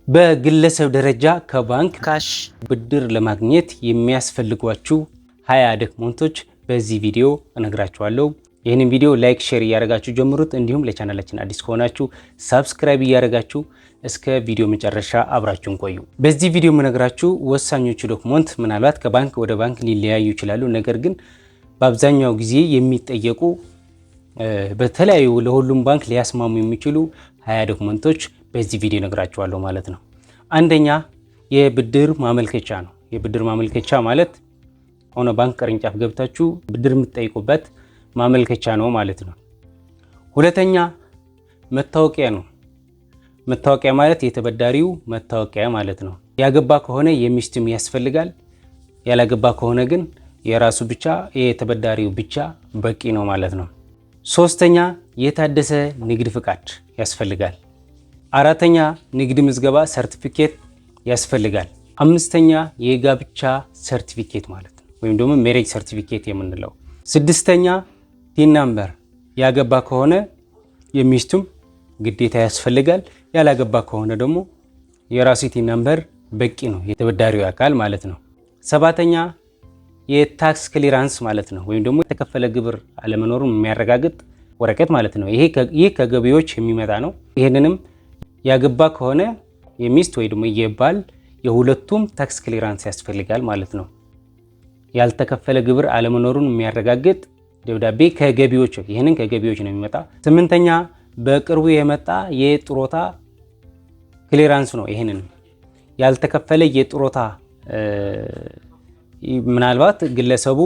በግለሰብ ደረጃ ከባንክ cash ብድር ለማግኘት የሚያስፈልጓችሁ 20 ዶክመንቶች በዚህ ቪዲዮ እነግራችኋለሁ። ይህንን ቪዲዮ like፣ share እያደረጋችሁ ጀምሩት። እንዲሁም ለቻናላችን አዲስ ከሆናችሁ subscribe እያደረጋችሁ እስከ ቪዲዮ መጨረሻ አብራችሁን ቆዩ። በዚህ ቪዲዮ የምነግራችሁ ወሳኞቹ document ምናልባት ከባንክ ወደ ባንክ ሊለያዩ ይችላሉ። ነገር ግን በአብዛኛው ጊዜ የሚጠየቁ፣ በተለያዩ ለሁሉም ባንክ ሊያስማሙ የሚችሉ 20 ዶክመንቶች በዚህ ቪዲዮ እነግራችኋለሁ ማለት ነው። አንደኛ የብድር ማመልከቻ ነው። የብድር ማመልከቻ ማለት ሆነ ባንክ ቅርንጫፍ ገብታችሁ ብድር የምትጠይቁበት ማመልከቻ ነው ማለት ነው። ሁለተኛ መታወቂያ ነው። መታወቂያ ማለት የተበዳሪው መታወቂያ ማለት ነው። ያገባ ከሆነ የሚስትም ያስፈልጋል። ያላገባ ከሆነ ግን የራሱ ብቻ፣ የተበዳሪው ብቻ በቂ ነው ማለት ነው። ሶስተኛ የታደሰ ንግድ ፍቃድ ያስፈልጋል። አራተኛ ንግድ ምዝገባ ሰርቲፊኬት ያስፈልጋል። አምስተኛ የጋብቻ ሰርቲፊኬት ማለት ነው፣ ወይም ደግሞ marriage certificate የምንለው። ስድስተኛ TIN number፣ ያገባ ከሆነ የሚስቱም ግዴታ ያስፈልጋል። ያላገባ ከሆነ ደግሞ የራሱ TIN number በቂ ነው፣ የተበዳሪው አካል ማለት ነው። ሰባተኛ የ tax clearance ማለት ነው፣ ወይም ደግሞ የተከፈለ ግብር አለመኖሩን የሚያረጋግጥ ወረቀት ማለት ነው። ይህ ከገቢዎች የሚመጣ ነው። ይህንንም ያገባ ከሆነ የሚስት ወይ ደግሞ የባል የሁለቱም tax clearance ያስፈልጋል ማለት ነው። ያልተከፈለ ግብር አለመኖሩን የሚያረጋግጥ ደብዳቤ ከገቢዎች፣ ይህንን ከገቢዎች ነው የሚመጣ። ስምንተኛ በቅርቡ የመጣ የጡረታ clearance ነው። ይህንን ያልተከፈለ የጡረታ፣ ምናልባት ግለሰቡ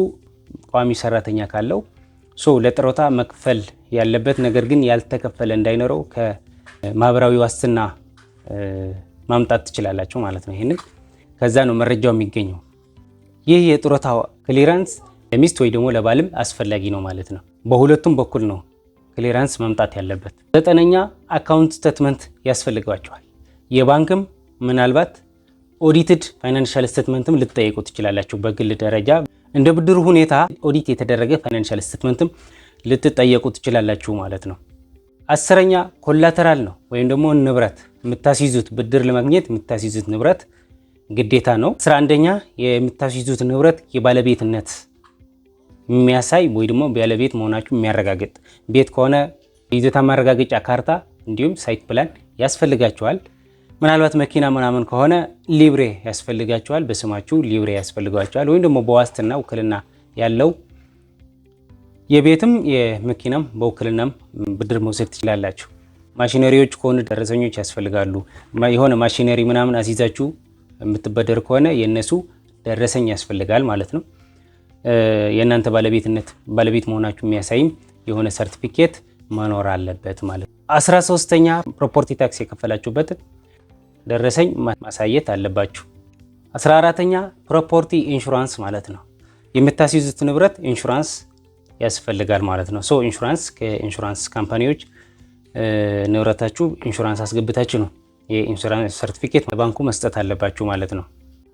ቋሚ ሰራተኛ ካለው፣ so ለጡረታ መክፈል ያለበት ነገር ግን ያልተከፈለ እንዳይኖረው ከማህበራዊ ዋስትና ማምጣት ትችላላችሁ ማለት ነው። ይህንን ከዛ ነው መረጃው የሚገኘው። ይህ የጡረታ clearance ለሚስት ወይ ደግሞ ለባልም አስፈላጊ ነው ማለት ነው። በሁለቱም በኩል ነው clearance መምጣት ያለበት። ዘጠነኛ account statement ያስፈልጋችኋል። የባንክም ምናልባት audited financial statement ም ልትጠየቁ ትችላላችሁ። በግል ደረጃ እንደ ብድሩ ሁኔታ ኦዲት የተደረገ financial statement ም ልትጠየቁ ትችላላችሁ ማለት ነው። 10ኛ collateral ነው ወይም ደግሞ ንብረት የምታስይዙት፣ ብድር ለማግኘት የምታስይዙት ንብረት ግዴታ ነው። 11ኛ የምታስይዙት ንብረት የባለቤትነት የሚያሳይ ወይ ደግሞ ባለቤት መሆናችሁ የሚያረጋግጥ፣ ቤት ከሆነ የይዞታ ማረጋገጫ ካርታ እንዲሁም site plan ያስፈልጋችኋል። ምናልባት መኪና ምናምን ከሆነ ሊብሬ ያስፈልጋችኋል። በስማችሁ ሊብሬ ያስፈልጋችኋል። ወይም ደግሞ በዋስትና ውክልና ያለው የቤትም የመኪናም በውክልናም ብድር መውሰድ ትችላላችሁ። ማሽነሪዎች ከሆኑ ደረሰኞች ያስፈልጋሉ። የሆነ ማሽነሪ ምናምን አስይዛችሁ የምትበደር ከሆነ የእነሱ ደረሰኝ ያስፈልጋል ማለት ነው። የእናንተ ባለቤትነት፣ ባለቤት መሆናችሁ የሚያሳይም የሆነ ሰርቲፊኬት መኖር አለበት ማለት ነው። 13ኛ property tax የከፈላችሁበት ደረሰኝ ማሳየት አለባችሁ። 14ኛ property insurance ማለት ነው። የምታስይዙት ንብረት ኢንሹራንስ ያስፈልጋል ማለት ነው። So insurance ከ insurance company ዎች ንብረታችሁ ኢንሹራንስ አስገብታችሁ ነው የኢንሹራንስ ሰርቲፊኬት ባንኩ መስጠት አለባችሁ ማለት ነው።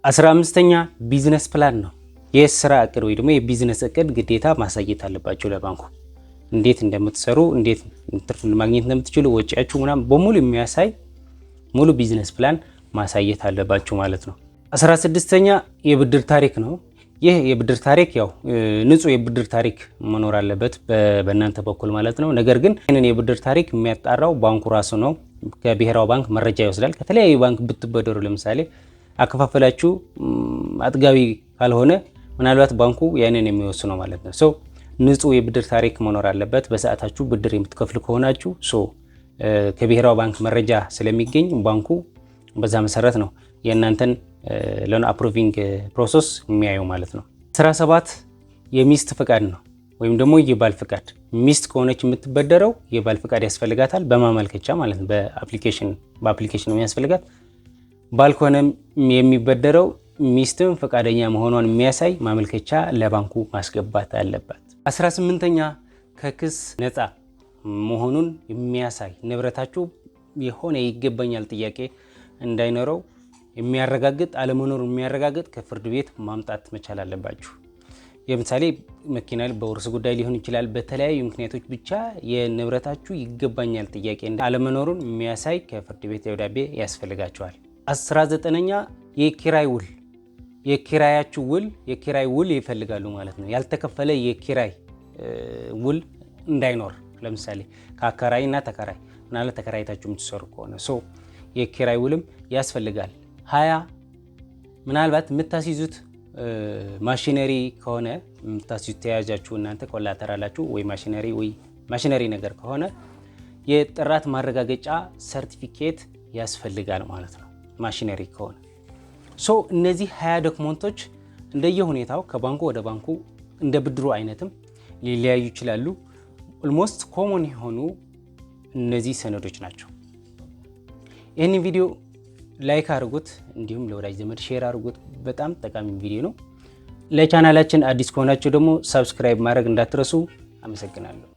15ኛ business plan ነው። የስራ እቅድ ወይ ደግሞ የቢዝነስ እቅድ ግዴታ ማሳየት አለባችሁ ለባንኩ። እንዴት እንደምትሰሩ፣ እንዴት ትርፍ ማግኘት እንደምትችሉ፣ ወጪያችሁ ምናምን በሙሉ የሚያሳይ ሙሉ business plan ማሳየት አለባችሁ ማለት ነው። 16ኛ የብድር ታሪክ ነው። ይህ የብድር ታሪክ ያው ንጹህ የብድር ታሪክ መኖር አለበት በእናንተ በኩል ማለት ነው። ነገር ግን ይህንን የብድር ታሪክ የሚያጣራው ባንኩ ራሱ ነው። ከብሔራዊ ባንክ መረጃ ይወስዳል። ከተለያዩ ባንክ ብትበደሩ ለምሳሌ አከፋፈላችሁ አጥጋቢ ካልሆነ ምናልባት ባንኩ ያንን የሚወስነው ማለት ነው። So ንጹህ የብድር ታሪክ መኖር አለበት። በሰዓታችሁ ብድር የምትከፍሉ ከሆናችሁ፣ so ከብሔራዊ ባንክ መረጃ ስለሚገኝ ባንኩ በዛ መሰረት ነው የእናንተን loan approving process የሚያየው ማለት ነው። 17 የሚስት ፍቃድ ነው ወይም ደግሞ የባል ፍቃድ። ሚስት ከሆነች የምትበደረው የባል ፍቃድ ያስፈልጋታል፣ በማመልከቻ ማለት ነው። በ application ነው የሚያስፈልጋት። ባል ከሆነ የሚበደረው ሚስትም ፈቃደኛ መሆኗን የሚያሳይ ማመልከቻ ለባንኩ ማስገባት አለባት። 18ኛ ከክስ ነፃ መሆኑን የሚያሳይ፣ ንብረታችሁ የሆነ ይገባኛል ጥያቄ እንዳይኖረው የሚያረጋግጥ፣ አለመኖሩን የሚያረጋግጥ ከፍርድ ቤት ማምጣት መቻል አለባችሁ። ለምሳሌ መኪና በውርስ ጉዳይ ሊሆን ይችላል። በተለያዩ ምክንያቶች ብቻ የንብረታችሁ ይገባኛል ጥያቄ አለመኖሩን የሚያሳይ ከፍርድ ቤት ደብዳቤ ያስፈልጋችኋል። 19ኛ የኪራይ ውል፣ የኪራያችሁ ውል፣ የኪራይ ውል ይፈልጋሉ ማለት ነው። ያልተከፈለ የኪራይ ውል እንዳይኖር፣ ለምሳሌ ከአከራይና ተከራይ ምናልባት ተከራይታችሁ የምትሰሩ ከሆነ so የኪራይ ውልም ያስፈልጋል። 20 ምናልባት የምታስይዙት ማሽነሪ ከሆነ፣ የምታስይዙት ተያያዣችሁ እናንተ collateral ኣችሁ ወይ ማሽነሪ ወይ ማሽነሪ ነገር ከሆነ የጥራት ማረጋገጫ ሰርቲፊኬት ያስፈልጋል ማለት ነው። ማሽነሪ ከሆነ። So እነዚህ 20 document ኦች እንደየ ሁኔታው ከባንኩ ወደ ባንኩ እንደ ብድሩ አይነትም ሊለያዩ ይችላሉ። Almost common የሆኑ እነዚህ ሰነዶች ናቸው። ይህንን ቪዲዮ like አድርጉት፣ እንዲሁም ለወዳጅ ዘመድ share አድርጉት። በጣም ጠቃሚ ቪዲዮ ነው። ለቻናላችን አዲስ ከሆናችሁ ደግሞ subscribe ማድረግ እንዳትረሱ። አመሰግናለሁ።